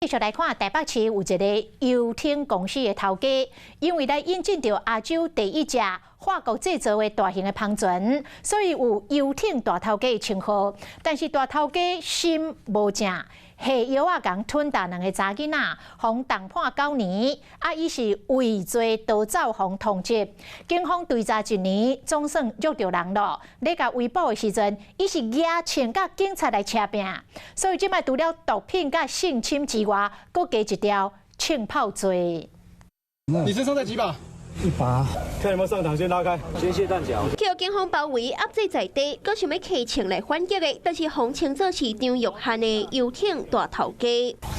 繼續來看台北市有一个遊艇公司的頭家，因為來引進著亞洲第一隻法國製造的大型的帆船，所以有遊艇大頭家的稱號。但是大頭家心無正，下藥仔共吞呾兩个查囡仔，予重判9年，啊，伊是畏罪逃走，予通緝。警方追查一年，總算捉著人囉。咧共圍捕的時陣，伊是舉槍佮警察來車拚，所以這擺除了毒品佮性侵之外，閣加一條槍炮罪。你身上帶幾把？一把。看有沒有上膛，先拉開，先卸彈夾。予警方包圍壓制在地，閣想欲開槍來反擊的，但是予稱做是張玉漢的遊艇大頭家。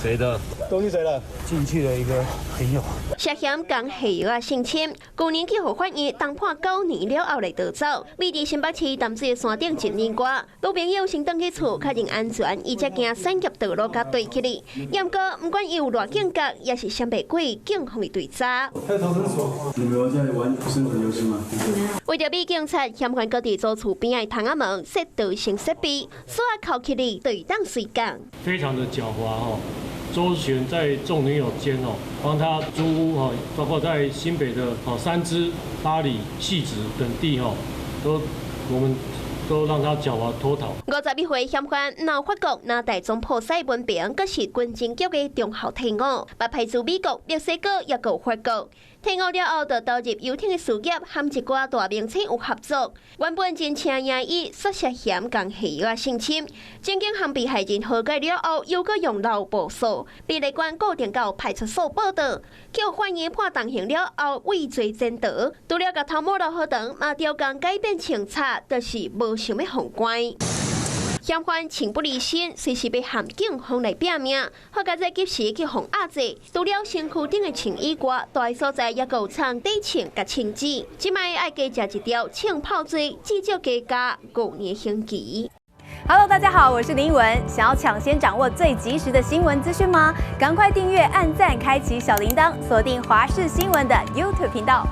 誰的？東西誰的？進去了一個朋友。涉嫌共下藥仔性侵，舊年去予法院重判九年了後來逃走，秘佇新北市淡水的山頂一年外，女朋友先轉去厝確認安全，伊才驚產業道路共對起來。毋過毋管伊有偌警覺，也是閃袂過警方的追查。你們有在玩生存遊戲嗎？為著避警察，嫌犯閣佇租厝邊的窗仔門設逃生設備，鎖仔扣起來對當隨講。非常的狡猾哦，周旋在眾女友間哦，幫他租屋哦，包括在新北的哦三芝、八里、汐止等地哦，都我們都讓他狡猾脫逃。51歲嫌犯，若法國拿大總鋪西文憑，閣是軍情局的中校退伍，捌派駐美國、墨西哥，抑閣法國。退伍了後，就投入遊艇的事業，和一寡大明星有合作。原本真請贏伊，煞涉嫌共下藥仔性侵，偵警和被害人和解了後，又閣用老報訴，被法官固定到派出所報到，予法院判重刑了後，畏罪潛逃。除了共偷摸落好長，嘛刁工改變清查，就是無想欲放關。嫌犯槍不離身，隨時欲和警方來拚命。好佳哉及時去予壓制。除了身軀頂的槍以外，蹛的所在抑閣有藏底槍佮槍支。這擺愛加食一條槍炮罪，至少加加5年刑期。 Hello，大家好，我是林文。想要搶先掌握最及時的新聞資訊嗎？趕快訂閱、按讚、開啟小鈴鐺，鎖定華視新聞的 YouTube 頻道。